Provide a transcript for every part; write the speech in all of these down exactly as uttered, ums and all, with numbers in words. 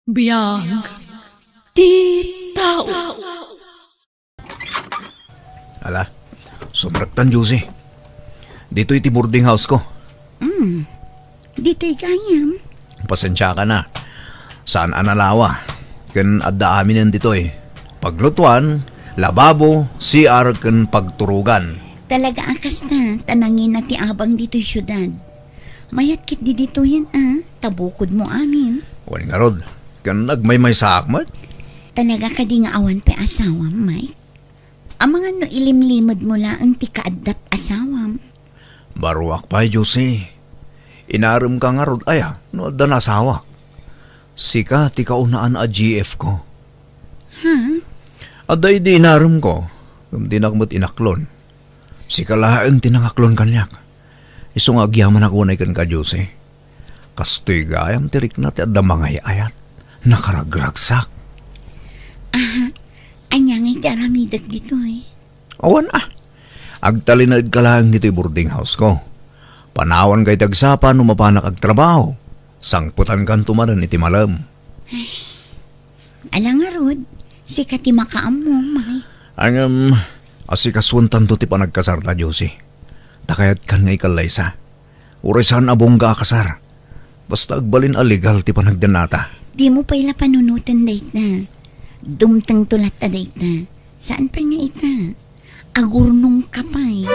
Biag ti tao. Ala, sumrektan, Josie. Ditoy ti boarding house ko. Hmm, ditoy gayam. Pasensiakan a. Saan a nalawa. Ken adda aminen ditoy. Paglutuan, lababo, C R, ken pagturogan. Talaga a kasta, ta nangina ti abang ditoy siudad. Mayat ketdi ditoyen a, ta bukodmo amin. Wen ngarud, ken nagmaymaysaak met. Talaga kadi nga awan pay asawam, Mike? Amangan no ilimlimedmo laeng ti kaaddat asawam. Baruak pay, Josie. Inaremka ngarud aya no addan asawa? Sika ti kaunaan a G F ko. Ha? Adda idi inaremko, ngem dinak met inaklon. Sika laeng ti nangaklon kaniak. Isu nga agyamanak unay kenka, Josie. Kastoy gayam ti rikna ti adda mangay-ayat. Nakaragragsak. Aha, ania ngay ti aramidek ditoy? Awan a. Agtalinaedka laeng ditoy boarding house ko. Panawanka iti agsapa no mapanak agtrabaho. Sangpetankanto manen iti malem. Ala ngarud, sika ti makaammo, Mike. Ngem, asikasuentanto ti panagkasarta, Josie. Ta kayatkan nga ikallaysa. Uray saan a bongga a kasar. Basta agbalin a legal ti panagdennata. Dimo pay la panunoten dayta. Dumtengto latta dayta. Saan pay nga ita? Agurnongka pay.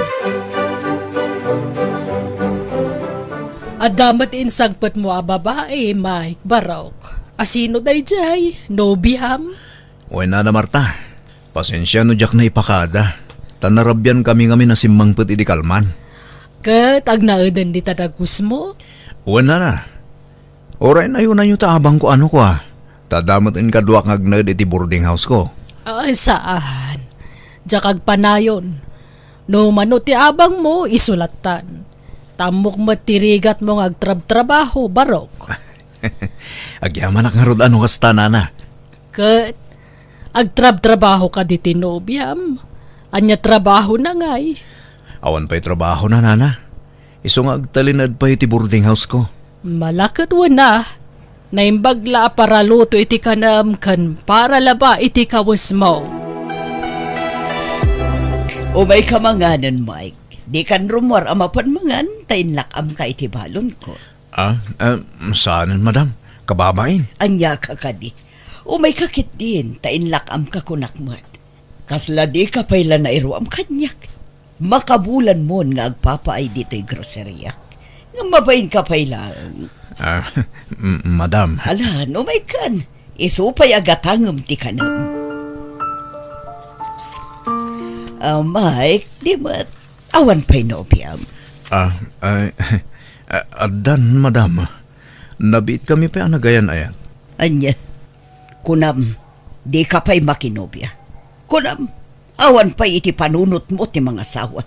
Adda met insangpetmo a babai, Mike, Barok. Asino daydiay? Nobiam? Wen a, Marta. Pasensia no diak naipakada. Ta narabiankami ngamin a simmangpet idi kalman. Ket agnaeden dita dagusmo? Wen a. Uray nayonanyo ta abangko a no kua. Ta adda met inkaduak nga agnaed iti boarding house ko. Ay, saan. Diak agpanayon. No mano ti abangmo, isu lattan. Ta ammok met ti rigatmo nga agtrabtrabaho, Barok. Agyamanak ngarud a no kasta, nana. Ket agtrabtrabaho kadi ti nobiam? Ania trabahona ngay? Awan pay trabahona, nana. Isu nga agtalinaed pay iti boarding house ko. Malaket wen a. Naimbag la a paraluto iti kanem ken paralaba iti kawesmo. Umayka manganen, Mike. Dikan rummuar a mapan mangan, ta inlak-amka iti balonko. Ah, ah, saanen, madam? Kababain? Aniaka kadi? Umayka ketdin, ta inlak-amka kunak met. Kasla dika pay la nairuam kaniak. Makabulanmon nga agpapaay ditoy groseriak. Ngem mabainka pay laeng. Ah, m-, madam. Ala, umaykan. Isu pay a gatangem ti kanem. Ah, Mike, di met awan pay nobiam? Ah, ay, ah, addan, madam. Nabiitkami pay a nagayan-ayat. Ania? Kunam, dika pay makinobia. Kunam, awan pay iti panunotmo ti mangasawa.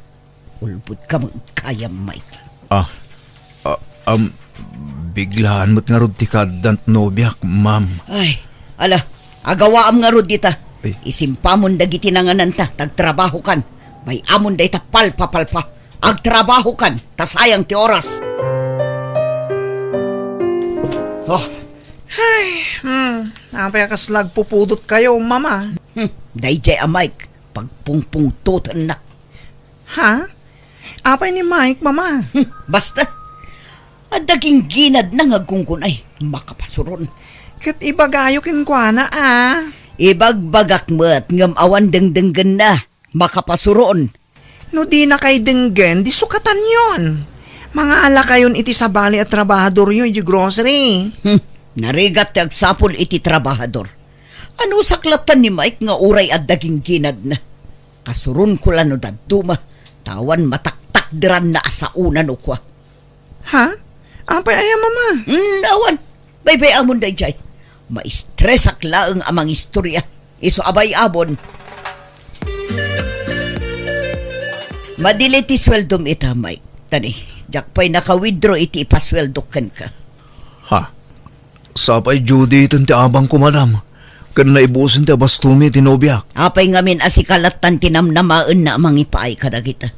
Ulbodka met gayam, Mike. Ah, ah, um, biglaan met ngarud ti kaaddan ti nobiak, ma'am. Ay, ala, agawaam ngarud dita. Ay. Isimpamon dagiti nangananta, ta agtrabahokan. Bay-amon dayta palpapalpa. Agtrabahokan, ta sayang ti oras. Oh. Ay, hmm, apay a kasla agpupudotkayo, mama? Hmm, daydiay a Mike, pagpungpungtotennak. Ha? Apay ni Mike, mama? Hmm, basta. Adda gingginadna nga agkungkunay, makapasuron. Ket ibagayo kenkuana, a. Ibagbagak met ngem awan dengdenggenna, makapasuron. No dinakay denggen, di sukatanyon. Mangalakayon iti sabali a trabahadoryo iti grocery. Hmm, narigat ti agsapul iti trabahador. Anusak lattan ni Mike nga uray adda gingginadna? Kasuronko la no dadduma, ta awan mataktakderanna a saona no kua. Ha? Apay aya, mama? Hmm, awan. Baybay-amon daydiay. Maistresak laeng a mangistoria. Isu a bay-amon. Madili ti sueldom ita, Mike. Tani, diak pay naka-withdraw iti ipasueldok kenka. Ha? Sapay due date ti abangko, madam. Ken naibusen ti abastomi iti nobiak. Apay ngamin a sika lattan ti namnamaenna a mangipaay kadagita?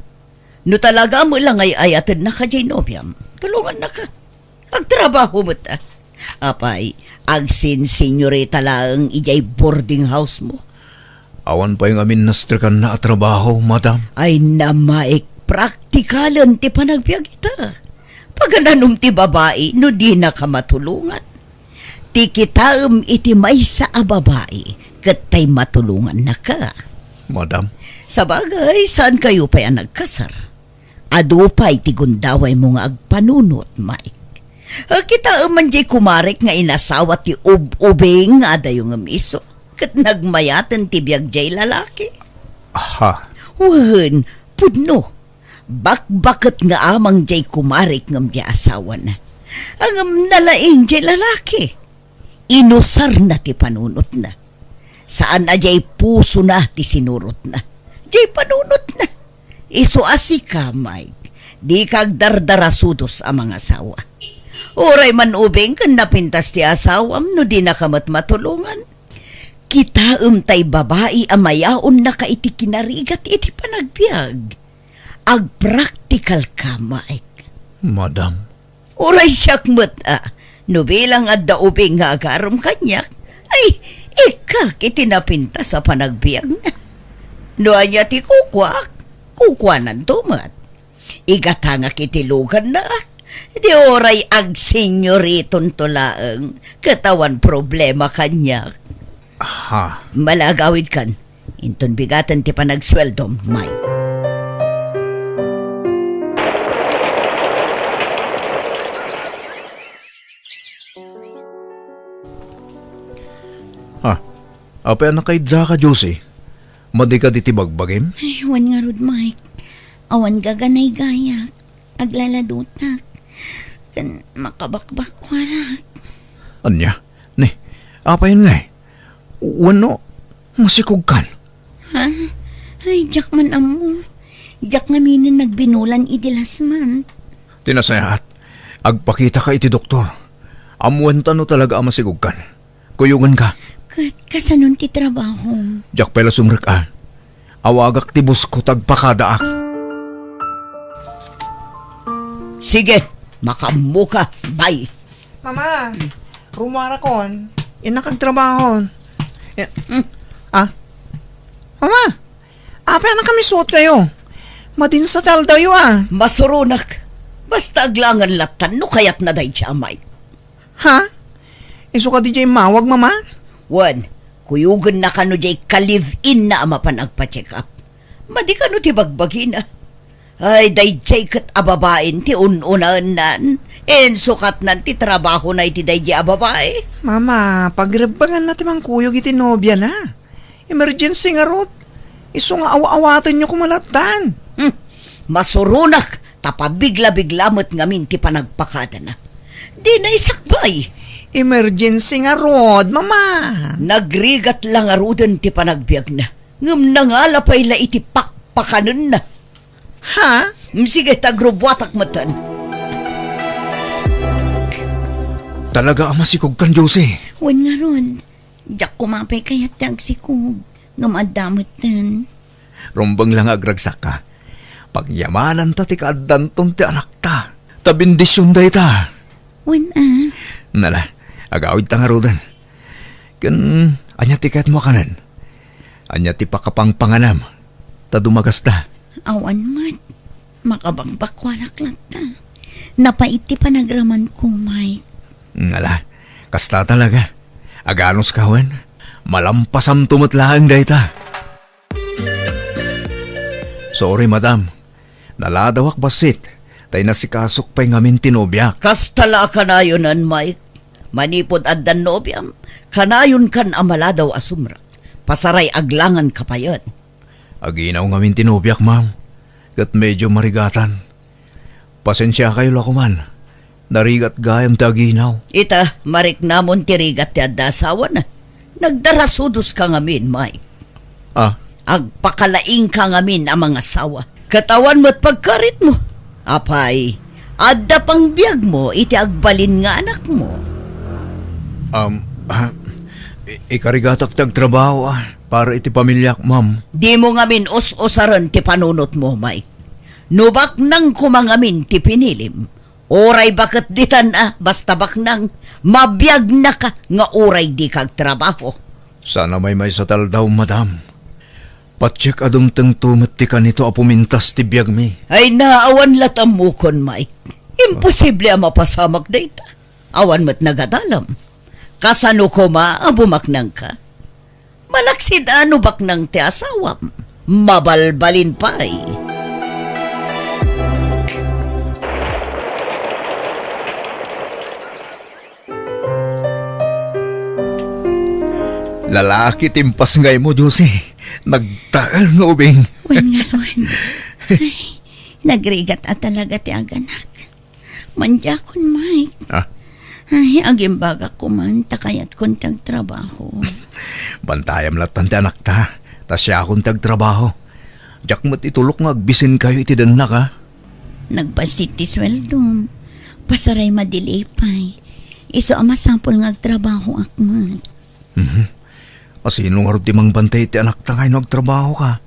No talaga met la nga ay-ayatenna kadiay nobiam, tulongannaka. Agtrabaho met a. Apay, agsinsinyorita laeng idiay boarding house mo? Awan pay ngamin nastrekanna a trabaho, madam. Ay, Mike, praktikalen ti panagbiag ita. Pagananom ti babai no dinaka matulongan? Ti kitaem iti maysa a babai, ket tay matulongannaka. Madam? Sabagay, saan kayo pay a nagkasar? Adu pay ti gundawaymo nga agpanunot, Mike. A, kitaem man jay kumarek nga inasawa ti ub-ubing nga adayo ngem isu, ket nagmayaten ti biag jay lalaki. Aha. Wen, pudno. Bakbaket nga amang jay kumarek ngem jay asawana. Ngem nalaing jay lalaki. Inusarna ti panunotna. Saan a jay pusona ti sinurotna. Jay panunotna. Isu a sika, Mike, dika agdardarasudos a mangasawa. Uray man ubing ken napintas ti asawam no dinaka met matulongan. Kitaem tay babai a mayaonnaka iti kinarigat iti panagbiag. Agpraktikalka, Mike. Madam. Uray siak met a, no bilang adda ubing nga agaram kaniak, ay, ikkak iti napintas a panagbiagna. No ania ti kukuak, kukuananto met. Igatangak iti luganna. Di uray agsinyoritento laeng, ket awan problema kaniak. Ha? Malagawidkan. Inton bigaten ti panagsueldom, Mike. Ah, apay a nakaidaka, Josie? Madi kadi ti bagbagim? Ay, wen ngarud, Mike. Awan gaganay gayak. Aglaladutak. Ken makabakbakkuarak. Ania? Ni, apayen ngay? Wenno, masikogkan? Ha? Ay, diak man ammo. Diak ngaminen nagbinulan idi last month. Ti nasayaat, agpakitaka iti doktor. Ammoenta no talaga a masikogkan. Kuyogenka. Ket kasanon ti trabahom? Diak pay la sumrek a. Awagak ti boss ko ta agpakadaak. Sige, makaammoka. Bye. Mama, rumuarakon. Innak agtrabaho. Ya, hmm. Ah? Mama, apay a nakamisuot kayo? Madin sa taldayo a. Masuronak. Basta aglangan lattan no kayatna daydi a Mike. Ha? Isu kadi jay immawag, Mama? Wen, kuyogenna kano jay ka-live-in-na a mapan agpa-check up. Madi kano ti bagbagina. Ay, dayjay ket a babain ti un-unaennan. Insukatnan ti trabahona iti dayjay a babai. Mama, pagrebbenganna ti mangkuyog iti nobiana. Emergency ngarud. Isu nga aw-awatenyo koma lattan. Hmm. Masuronak ta pabiglabigla met ngamin ti panagpakadana. Dina isakbay. Emergency ngarud, Mama. Nagrigat la ngaruden ti panagbiagna. Ngem nangala pay la iti pakpakanenna. Ha? Mm, sige, ta agrubuatak metten. Talaga a masikogkan, Josie? Wen ngarud. Diak koma pay kayat ti agsikog, ngem adda metten. Rumbeng la nga agragsakka. Pagyamananta ti kaaddanton ti anakta. Ta bendision dayta. Wen a. Nala, agawidta ngaruden. Ken ania ti kayatmo a kanen? Ania ti pakapangpanganam? Ta dumagasta. Awan met. Makabakbakkuanak latta. Napait ti panagramanko, Mike. Ngala, kasta talaga. Aganos ka wen? Malampasamto met laeng dayta. Sorry, madam. Naladawak bassit, tay nasikasok pay ngamin ti nobiak. Kasta la a kanayonen, Mike. Manipud addan nobiam, kanayonkan a maladaw a sumrek. Pasaray aglangan ka payen. Aginaw ngamin ti nobiak, ma'am, ket medyo marigatan. Pasensiakayo la koman. Narigat gayam ti aginaw. Ita, mariknamon ti rigat ti adda asawana. Nagdarasudos ka ngamin, Mike. Ah? Agpakalaing ka ngamin a mangasawa. Ket awan met pagkaritmo. Apay, adda pangbiagmo iti agbalin nga anakmo. Um, ah, i-, ikarigatak ti agtrabaho, ah, para iti pamiliak, ma'am. Dimo ngamin us-usaren ti panunotmo, Mike. No baknang koma ngamin ti pinilim, Uray baket ditan a, basta baknang, mabiagnaka nga uray dika agtrabaho. Saan a maymaysa ti aldaw, madam. Patiek a dumtengto met ti kanito a pumintas ti biagmi. Ay, naawan la't ammokon, Mike. Imposible a mapasamak dayta. Awan met nagadalam. Kasano koma a bumaknangka? Malaksid a no baknang ti asawam. Mabalbalin pay. Lalaki ti impasngaymo, Josie. Nagtaeng nga ubing. Wen ngarud. Ay, nagrigat a talaga ti aganak. Mandiakon, Mike. Ah? Ay, agimbagak koma ta kayatkon ti agtrabaho. Bantayam lattan ti anakta, ta siakon ti agtrabaho. Diak met itulok nga agbisinkayo iti dennak, a? Nagbassit ti sueldom. Pasaray, madili pay. Isu a masapul nga agtrabahoak met. Mhm. A, sino ngarud ti mangbantay iti anakta nga no agtrabahoka?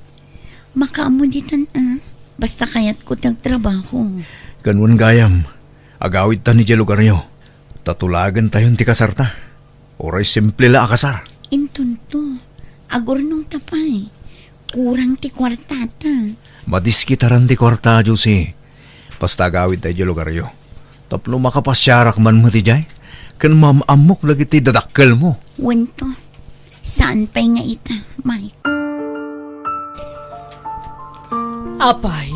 Makaammo ditan a. Basta kayatko ti agtrabaho. Ken wen gayam, agawidtan idiay lugaryo. Ta tulagentayon ti kasarta. Uray simple la a kasar. Intonto, agurnongta pay. Kurang ti kuartata. Madiskitaran ti kuarta, Josie. Basta agawidta idiay lugaryo. Tapno makapasiarak man met idiay, ken maam-ammok dagiti dadakkelmo. Wento, saan pay nga ita, Mike? Apay,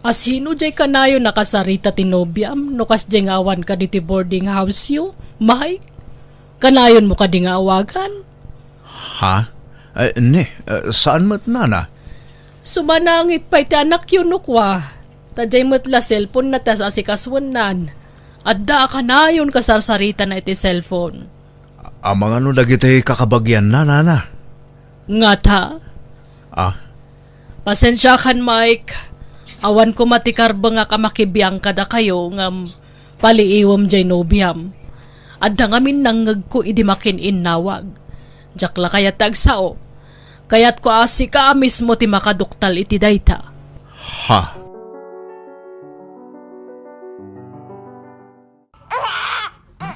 asino diay kanayon a kasarita ti nobiam no kasdiay nga awan kadi ti boarding house-yo, Mike? Kanayonmo kadi nga awagan? Ha? Eh, ne, eh, saan met, nana? Sumanangit pay ti anakyo no kua. Ta diay met la cellphone-na ti as-asikasoennan. Adda a kanayon kasarsaritana iti cellphone. Amangan no dagiti kakabagianna, nana? Ngata? Ah. Pasensiakan, Mike. Awan koma ti karbengak a makibiang kadakayo ngem paliiwem diay nobiam. Adda ngamin nangngegko idi makin-innawag. Diak la kayat ti agsao. Kayatko a sika a mismo ti makaduktal iti dayta. Ha?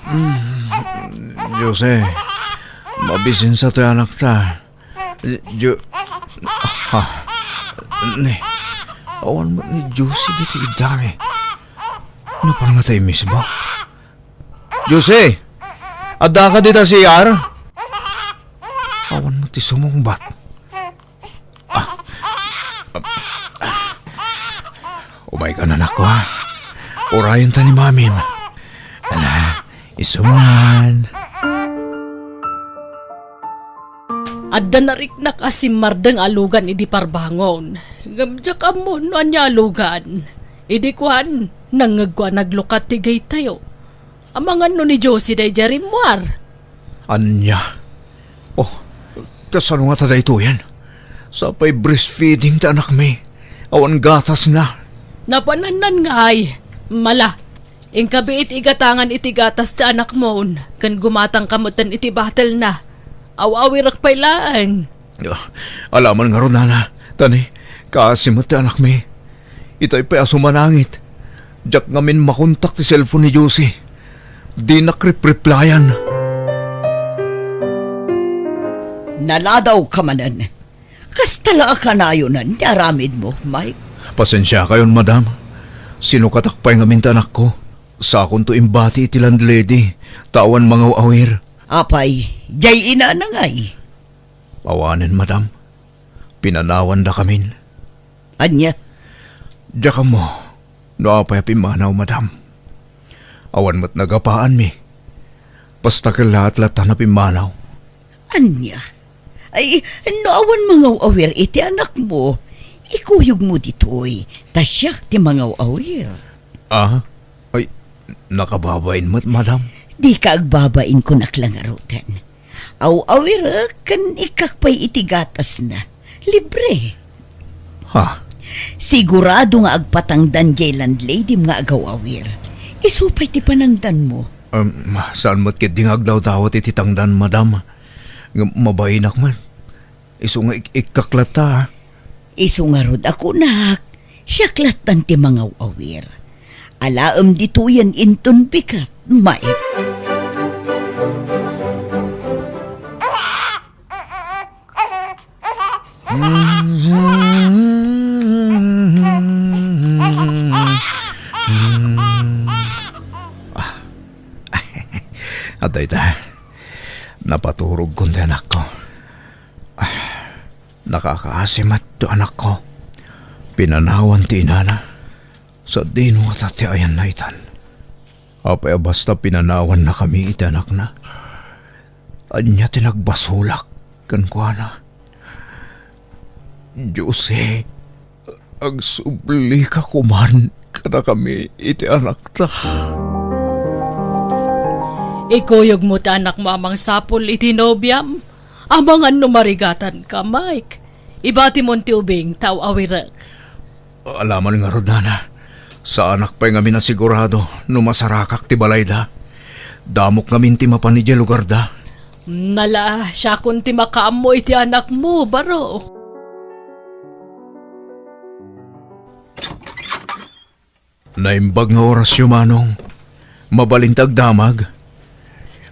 Mm, Jose, mabisinsa toy anakta. Ju-, ha? Ne, awan met ni Jose ditoy iddami. Napan nga tayo mismo? Jose, addaka dita C R? Awan met ti sumungbat. Ah. Umayka, anakko, ha? Urayenta ni mamim. Ala, isu man. Adda nariknak a simmardeng a lugan idi parbangon. Ngem diak ammo no ania a lugan. Idi kuan, nangngegko a naglukat ti gate-tayo. Amangan no ni Josie daydiay rimmuar. Ania? Oh, kasano ngata daytoyen? Sapay breastfeeding ti anakmi. Awan gatasna. Napanannan ngay. Mala. Inka biit igatangan iti gatas ti anakmon, ken gumatangka metten iti bottle-na. Aw-awirek pay laeng. Ah, alaman ngarud, nana. Tani, kaasi met ti anakmi. Itay pay a sumanangit. Diak ngamin makontak ti cellphone ni Josie. Dinak ripreplayan. Naladawka manen. Kasta la a kanayonan ti aramidmo, Mike. Pasensiakayon, madam. Sinukatak pay ngamin ti anakko. Sakonto imbati iti landlady, ta awan mangaw-awir. Apay, diay inana ngay? Awanen, madam. Pinanawandakamin. Ania? Diak ammo no apay a pimmanaw, madam. Awan met nagapaanmi. Basta kellaat latta a pimmanaw. Ania? Ay, no awan mangaw-awir iti anakmo, ikuyogmo ditoy, ta siak ti mangaw-awir. Ah? Ay, nakababain met, madam? Dika agbabain, kunak la ngaruden. Aw-awirek ken ikkak pay iti gatasna. Libre. Ha? Sigurado nga agpatangdan diay landladyem nga agaw-awir. Isu pay ti panangdanmo. Em, saan met ketdi nga agdawdawat iti tangdan, madam. Ngem mabainak met. Isu nga ik-, ikkak latta, ha? Isu ngarud a kunak, siak lattan ti mangaw-awir. Alaem ditoyen inton bigat, Mike. Adda ita. Napaturogkon ti anakko. Ah, nakakaasi met ti anakko. Pinanawan ti inana. Sadino ngata ti ayanna itan? Apay a basta pinanawannakami iti anakna? Ania ti nagbasolak kenkuana? Diose, agsublika koman kadakami iti anakta. Ikuyogmo ti anakmo a mangsapul iti nobiam. Amangan no marigatanka, Mike. Ibatimon ti ubing, ta aw-awirek. Alaman ngarud, nana. Saanak pay ngamin a sigurado no masarakak ti balayda. Damok ngamin ti mapan idiay lugarda. Nala, siakon ti makaammo iti anakmo, baro. Naimbag nga orasyo, Manong. Mabalin ti agdamag.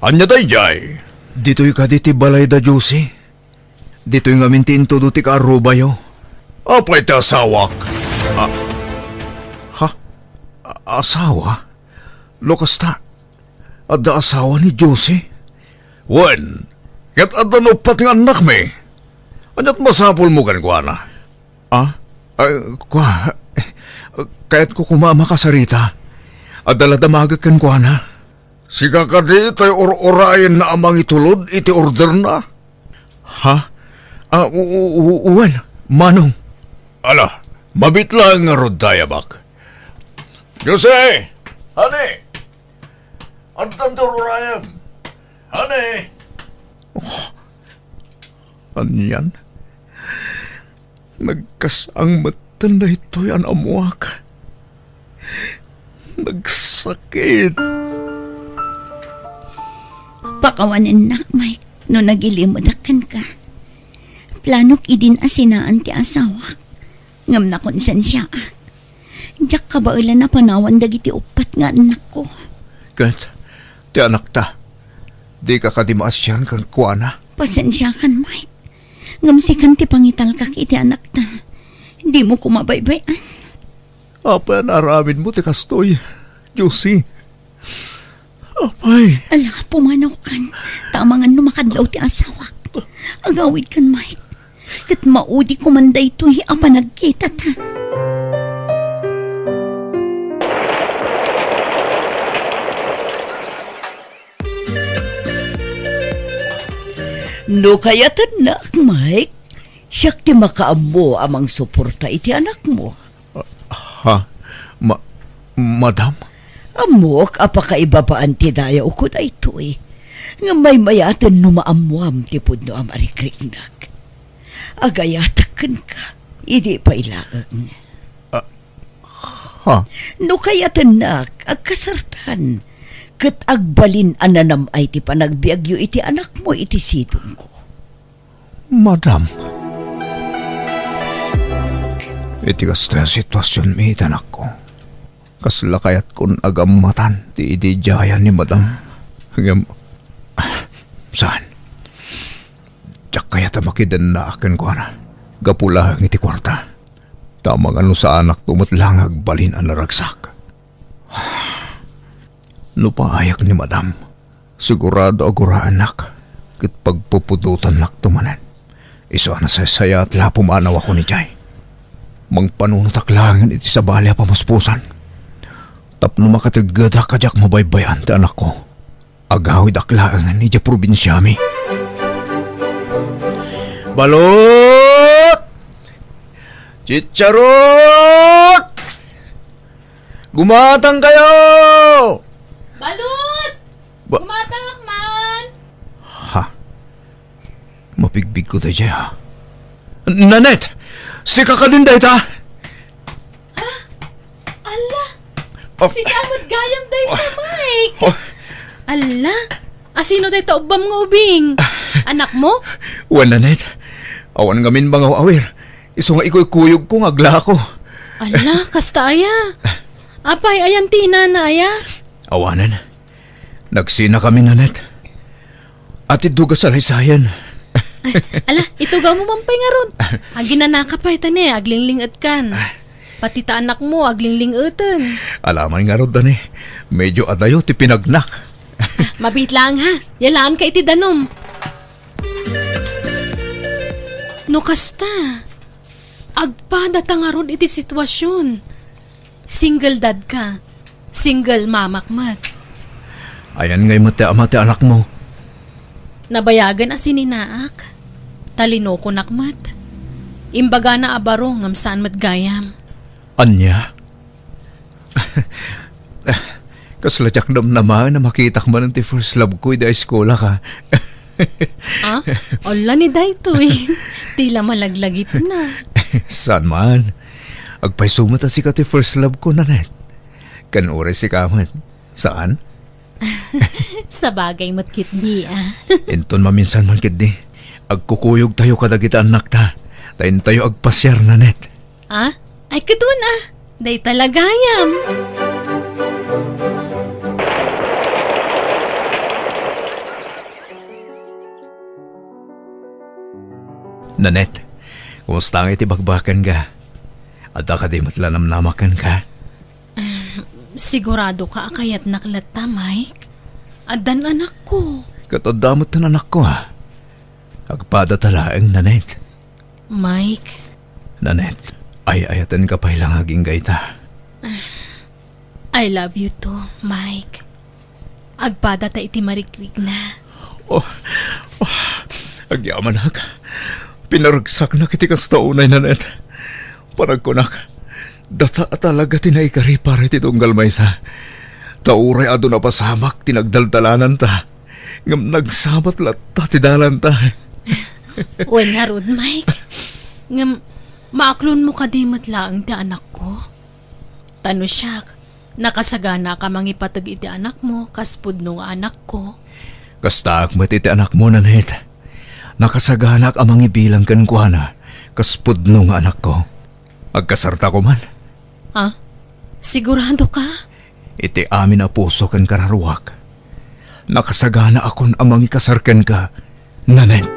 Ania daydiay? Ditoy kadi ti balayda Josie. Ditoy ngamin ti intudo ti kaarrubayo. Apay ti asawak? A-, ha? A-, asawa? No kasta, adda asawa ni Josie? Wen, ket adda uppat nga annakmi. Ania't masapulmo kenkuana? Ah? Ay, kua, kayatko koma a makasarita. Adda la damagek kenkuana. Sika kadi tay ur-urayenna a mangitulod iti orderna? Ha? Ah, u-, u-, u-, wen, Manong. Ala, mabitlaeng ngarud, dayabak. Jose! Honey! Addan ti ur-urayem! Honey! Oh, anian? Nagkas-ang metten daytoy a naammoak. Nagsakit. Pakawanennak, Mike, no nagilimedak kenka. Planok idin a sinaan ti asawak, ngem nakonsensiaak. Diak kabaelan a panawan dagiti uppat nga annakko. Ket ti anakta, dika kadi maasian kenkuana? Pasensiakan, Mike. Ngem sikan ti pangitalkak iti anakta. Dimo koma baybay-an. Apay a naaramidmo ti kastoy, Josie? Apay. Ala, pumanawkan. Ta amangan no makadlaw ti asawak. Agawidkan, Mike. Ket maudi koman daytoy a panagkitata. No kayatennak, Mike, siak ti makaammo a mangsuporta iti anakmo. Ha? Ma-, madam? Ammok a pakaibabaan ti dayawko daytoy. Ngem maymayaten no maammuam ti pudno a marikriknak. Agayatak kenka, idi pay laeng. Ah, ha? No kayatennak, agkasartan, ket agbalin a nanam-ay ti panagbiagyo iti anakmo iti sidongko. Madam, iti kasta a situasionmi iti anakko, kasla kayatkon a gammatan ti ididiayan ni Madam. Ngem, saan? Diak kayat a makidennaak kenkuana gapu laeng iti kuarta. Ta amangan no saanakto met la nga agbalin a naragsak. No paayak ni Madam, sigurado a guraennak ket pagpupudotannakto manen. Isu a nasaysayaat la a pumanawakon idiay. Mangpanunotak laengen iti sabali a pamuspusan tapno makateggedak a diak mabaybay-an ti anakko. Agawidak laengen idiay probinsiami. Balut! Chicharot! Gumatang kayo! Balut! Ba- Gumatangak man! Ha? Mabigbigko daydiay, ha? Nanette! Sika kadin dayta? Ah? Alla! Oh. Sika met gayam dayta, oh, Mike! Oh. Alla! Asino dayta ubbam nga ubing? Anakmo? Wen, Nanette. Awan ngamin mangaw-awir. Isu nga ikuykuyogko nga aglako. Alla, kasta aya. Apay, ayan ti inana, aya? Awanen. Nagsinakami, Nanette. Atiddog a salaysayan. Ala, itugawmo man pay ngarud. Aginanaka pay, ta ne, aglingling-etkan. Pati ta anakmo, aglingling-eten. Ala man ngarud, ta ne. Medyo adayo ti pinagnak. Mabiit laeng, ha? Yalaanka iti danum. No kasta, agpadata ngarud iti situasion. Single dad ka. Single mamak met. Ayan ngay met ti ama ti anakmo. Nabayagen a sininaak. Talinokonak met. Imbagana a baro ngem saan met gayam. Ania? Kasla diak namnamaen a makitak manen ti first love ko idi eskuelak, a. Ah? Ala ni daytoy. Ti la malaglagipna. Saan man. Agpayso met a sika ti first love ko, Nanette. Ken uray sika met. Saan? Sabagay met ketdi, a. Inton maminsan man ketdi, agkukuyogtayo kadagiti annakta, ta intayo agpasiar, Nanette. Ah? Ay, ket wen, a. Dayta la gayam. Nanette, kumusta ngay ti bakbakenka? Adda kadi met la namnama kenka? Sigurado ka a kayatnak latta, Mike? Addan anakko. Ket adda met ti anakko, a. Agpadata laeng, Nanette. Mike. Nanette, ay-ayatenka pay la nga agingga ita. I love you too, Mike. Agpadata iti marikrikna. Oh, oh, agyamanak. Pinaregsaknak iti kasta unay, Nanette. Panagkunak, data a talaga ti naikaripar iti tunggal maysa. Ta uray adu napasamak ti nagdaldalananta, ngem nagsabat latta ti dalanta. Wen ngarud, Mike. Ngem, maaklonmo kadi met laeng ti anakko? Ta no siak, nakasaganaak a mangipateg iti anakmo kas pudno nga anakko. Kastaak met iti anakmo, Nanette. Nakasaganaak a mangibilang kenkuana kas pudno nga anakko. Agkasartako man. Ah? Sigurado ka? Iti amin a puso ken kararuak, nakasaganaakon a mangikasar kenka, Nanette.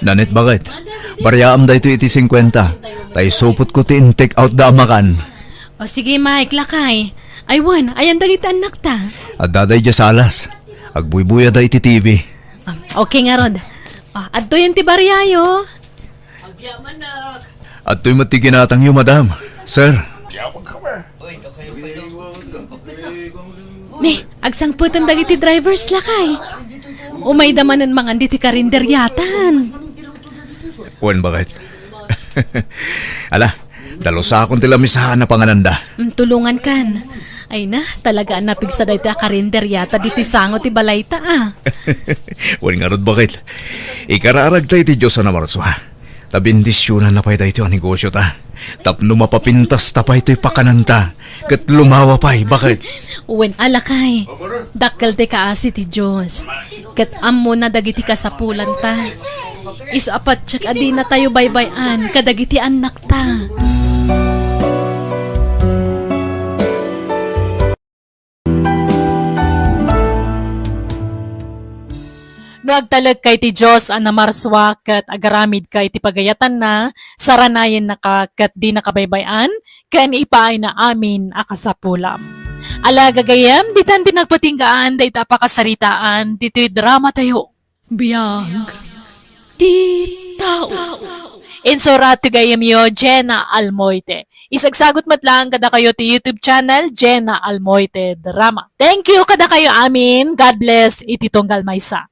Nanette, baket? Bariaam daytoy iti singkuenta. Ta isupotko ti in-take out da a makan. O sige, Mike, lakay. Ay, wen, ayan dagiti annakta? Adda daydiay salas. Agbuybuyada iti T V. Ah, okay ngarud. Ah, adtoyen ti bariayo. Adtoy met ti ginatangyo, madam. Sir. Ne, agsangpeten dagiti drivers, lakay. Umayda manen mangan ditoy karinderiatan. Wen, baket? Ala, dalusakon ti lamisaan a pangananda. Mm, tulongankan. Ay na, talaga a napigsa daytoy a karinderiata ditoy sango ti balayta, a. Wen ngarud, baket? Ikararagta iti Dios a namarsua. Ta bendisionanna pay daytoy a negosiota. Tapno mapapintasta pay toy pakananta, ket lumawa pay, baket? Wen a, lakay, dakkel ti kaasi ti Dios, ket ammona dagiti kasapulanta. Isu a patiek a dinatayo baybay-an kadagiti annakta. No agtalekka iti Dios a namarsua ket agaramidka iti pagayatanna, saranayennaka ket dinaka baybay-an, ken ipaayna amin a kasapulam. Ala, gagayyem, ditan ti nagpatinggaan dayta a pakasaritaan ditoy dramatayo. Biag ti tao. Insurat ti gayyemyo, Jenna Almoite. Isagsagut met laeng kadakayo ti YouTube channel, Jenna Almoite Drama. Thank you kadakayo amin. God bless iti tunggal maysa.